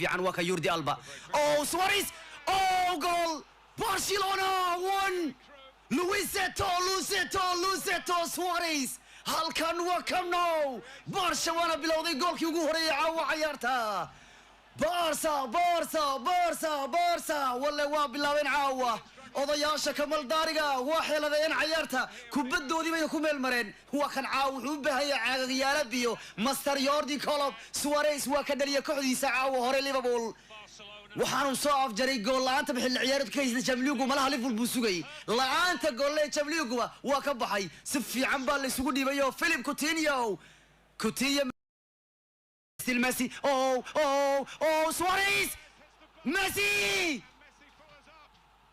fiican. Waa ka Jordi Alba. Oh, Suarez! Oh, goal! Barcelona 1. Luiseto, Luiseto, Luiseto Suarez. Halkan waa Camp Nou. Barca waana bilowday goolkii ugu horeeyay caawa cayaarta. Barca, Barca, Barca, Barca walle waa bilaabeen caawa. Odayaasha kamaldaariga waa xeeladeen cayaarta, kubaddoodii bayna ku meel mareen. Waa kan caawa wuxuu u baahan yahay caagagyaala biyo master Jordi Klopp. Suarez waa ka dhaliya kooxdiisa caawa hore Liverpool. Waxaanu soo afjaray gool la-aanta xilli ciyaareed ka haysta Champions. Malaha Liverpool buu sugayay la-aanta goolle Champions, waa ka baxay. Si fiican baa la isugu dhiibayo Philip Coutinho, Coutinho still Messi. Oh, oh, oh, Suarez, Messi!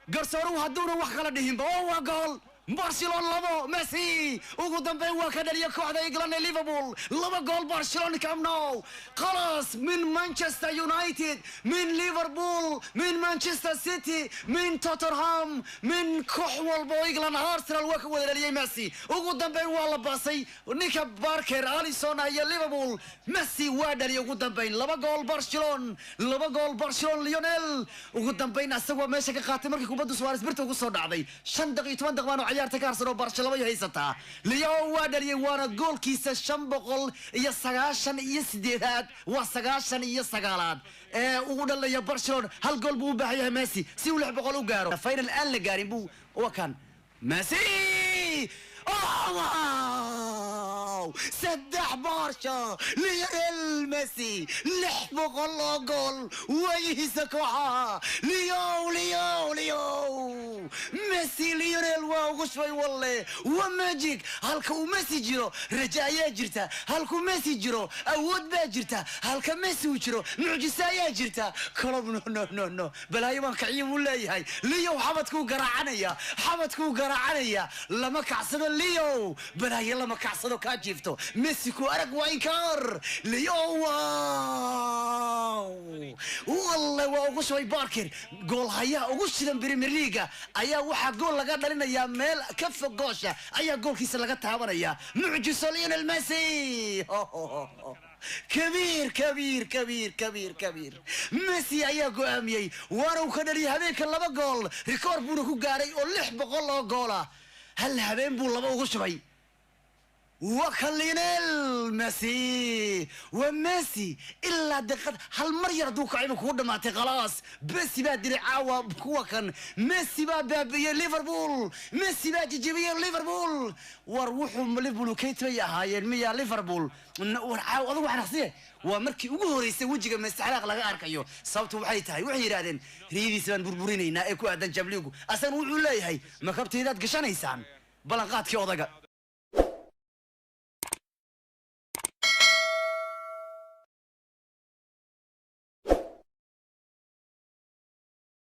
Garsooruhu hadduuna wax kala dhihinba oo waa gool. Barcelona 2, Messi ugu dambeyn waa ka dhaliya kooxda England ee Liverpool 2 gool. Barcelona, Camp Nou khalas. Min Manchester United, min Liverpool, min Manchester City, min Tottenham, min koox walba oo England, Arsenal waa ka wada dhaliyay Messi. Ugu dambeyn waa la baasay ninka Barker, Alisson iyo Liverpool. Messi waa dhaliyay ugu dambeyn 2 gool. Barcelona 2 gool, Barcelona. Lionel ugu dambeyn asagoo meesha ka qaatay markii kubaddu Suarez birta ugu soo dhacday. 5 daqiiqo, 10 daqiiqo baanu ciyaarta ka harsan oo Barcelona ay haysataa. Leo waa dhaliyay, waana goolkiisa 598aad, waa 99aad ee ugu dhalaya Barcelona. Hal gool buu u baahan yahay Messi si uu 600 u gaaro. Final aan la gaarin buu. Waa kan Messi! Oh, wow! 3 Barca, Lionel Messi 600 oo gool waayihiisa kooxaha. Leo, Leo, Leo Messi, Lionel waa ugu shubay walle, waa magic. Halka uu Messi jiro raja ayaa jirta, halkuu Messi jiro awood baa jirta, halka Messi uu jiro mucjiso ayaa jirta. Klopp "No, no, no, no, balaayo baan kiciyo" buu leeyahay. Leo xabadkuu garaacanaya, xabadkuu garaacanaya. Lama kacsado Leo, balaayo lama kacsado kaa jiifto. Messi ku arag, waa inkaar. Leo, wow, walle waa ugu shubay Barker. Goolhayaha ugu shidan Premier League ayaa waxaa gool laga dhalinayaa meel ka fog goosha ayaa goolkiisa laga taabanaya. Mucjiso Lionel Messi, kabiir, kabiir, kabiir, kabiir, kabiir. Messi ayaa go'aamiyey, waana uu ka dhaliyay habeenka 2 gool. Rikoor buuna ku gaaray oo 600 oo goola. Hal habeen buu 2 ugu shubay. Waa ka Lionel Messi, waa Messi. Ilaa daqiiqad hal mar yar hadduu kacayba kugu dhamaatay, khalaas. Messi baa dilay caawa kuwa kan. Messi baa baabi'iyey Liverpool, Messi baa jijibiyey Liverpool. War wuxuu Liverpool kayt bay ahaayeen miya Liverpool? War caawa adugu waxaan aqsiye waa markii ugu horeysay wejiga Messi xalaaq laga arkayo. Sababtu waxay tahay, waxay yidhahdeen riyadiisa baan burburinaynaa ee ku aadan Champions. Asagana wuxuu leeyahay makabtaydaad gashanaysaan ballanqaadkii odaga.